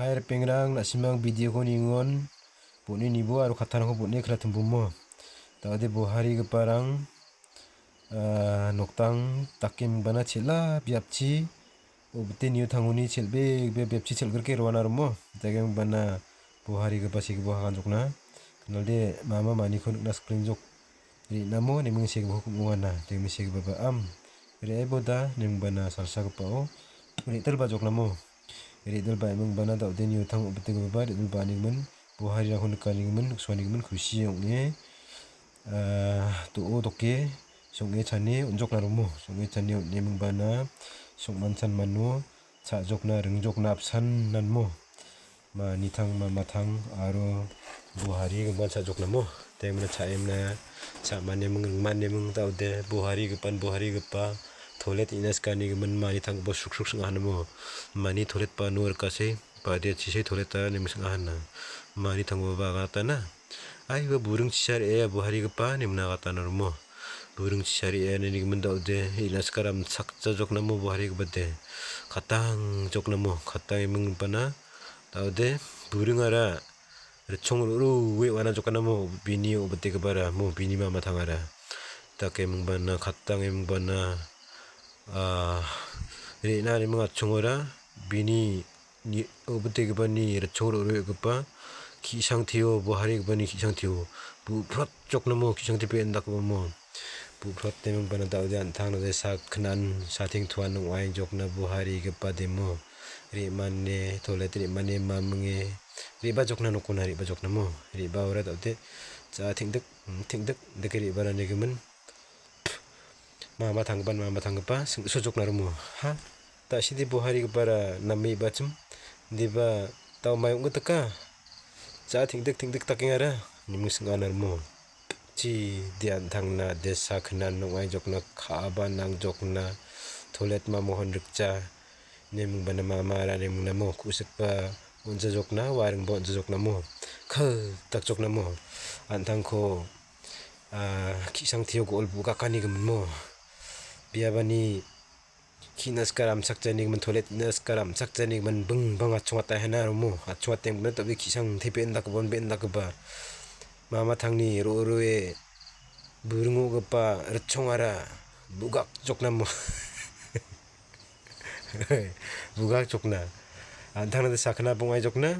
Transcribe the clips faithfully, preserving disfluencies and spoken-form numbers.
Ripengrang, na·simang video-ko ningon, bon·e nibo aro kattarangko bon·e knatimbomo. Da·ode boharigiparang, ah, noktang dake mingbana chel·a biapchi, obite nio tangoni chel·be, be biapchi chel·grike roana romo. Dake mingbana boharigipa segibo hagan jokna. Knalde mama maniko nikna skringjok. Re·namo neming segipa hukum ong·ana, neming segipaba am. Re·aibo da, nemingbana salsagipao re·dilba joknamo. Re·dilba emingbana da·ode niotang obitenggipa re·dilba anigimin, boharirangko nikanigimin, niksoanigimin, kusi ong·e, ah, do·o doke, song·e chane on·jokna romo. Song·e chane on·emingbana, song·mansan mano, cha·jokna, ringjokna apsan nanmo. Manitang, mamatang, aro boharigipa cha·joknamo. Temna cha·emna, cha·maneming, ringmaneming, da·ode, boharigipan, boharigipa, toilet ina sikanigimin, manitanggipa suk suk sing·animo. Mani toilet ba no rikase, bade chise toilet ta neming sing·ana. Manitanggipa agatana. Aiba buring chisar e boharigipa nemna agatana romo. Buring chisar e nenigimin da·ode, ina sikaram sakja joknamo boharigipade. Katang joknamo, katang emingbana, da·ode, buringara ritchong ro·roe wana joknamo, bini obitegipara, mo bini mamatangara. Dake emingbana, katang emingbana, ah, re·na neming atchongora, bini ni obitegipani ritchong ro·roegipa ki·sangtio, boharigipani ki·sangtio, bu·prot joknamo ki·sangtipe indakgipamo. Bu·prot nemingbana da·ode an·tangna de sak knan, sateng tuan ong·ae jokna boharigipa demo. Re·mane, toilet re·mane, maminge, re·ba jokna nokona re·ba joknamo. Re·baora da·ode, ja teng·dik, mm, teng·dik, dake re·baranigimin. Mama tanggipan, mama tanggipa, sing·sojokna romo. Ha? Ta·sidi boharigipara name ibachim, diba tao mai ong·gitika? Ja teng·dik, teng·dik dakengara, neming sing·ana romo. Chi, de an·tangna, de sakna nong·ai jokna, ka·aba nang jokna, toilet ma mohon rikja, nemingbana mama ra neming namo, ku·sikba on·ja jokna, waringba on·ja joknamo, kal dak joknamo, an·tangko, ah, ki·sangtio go·ol bu·gakani giminmo. Biabani ki·na sika ramchakjani gimin, toilet ina sika ramchakjani gimin, bing bang achongataihana romo. Achongatenggimin tabe ki·sangte be·en dakgipa, be·en dakgipa. Mama tangni ro·roe buringogipa ritchongara bu·gak joknamo. Bu·gak jokna. An·tangna de sakna bong·ai jokna.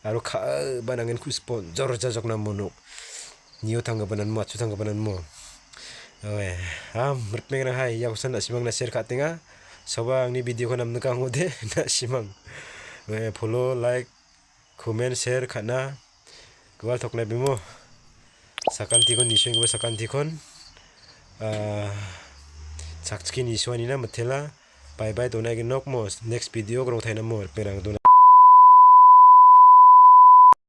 Aro ka·ba nangen ku·sipon jorja jokna monok. Nio tanggipanan mo, achu tanggipanan mo. Oe, am, ripeng hai, ia kosan na·simang na share ka·tenga. Soba angni video ko namnika angode, na·simang. Oe, follow, like, comment, share ka·na. Gual tokna bimo. Sakantikon, nisuenggipa sakantikon. Ah, sakchiki nisuanina mitela. Bye bye, donai genok mo. Next video ko rongtaina mo, ripeng rang dona.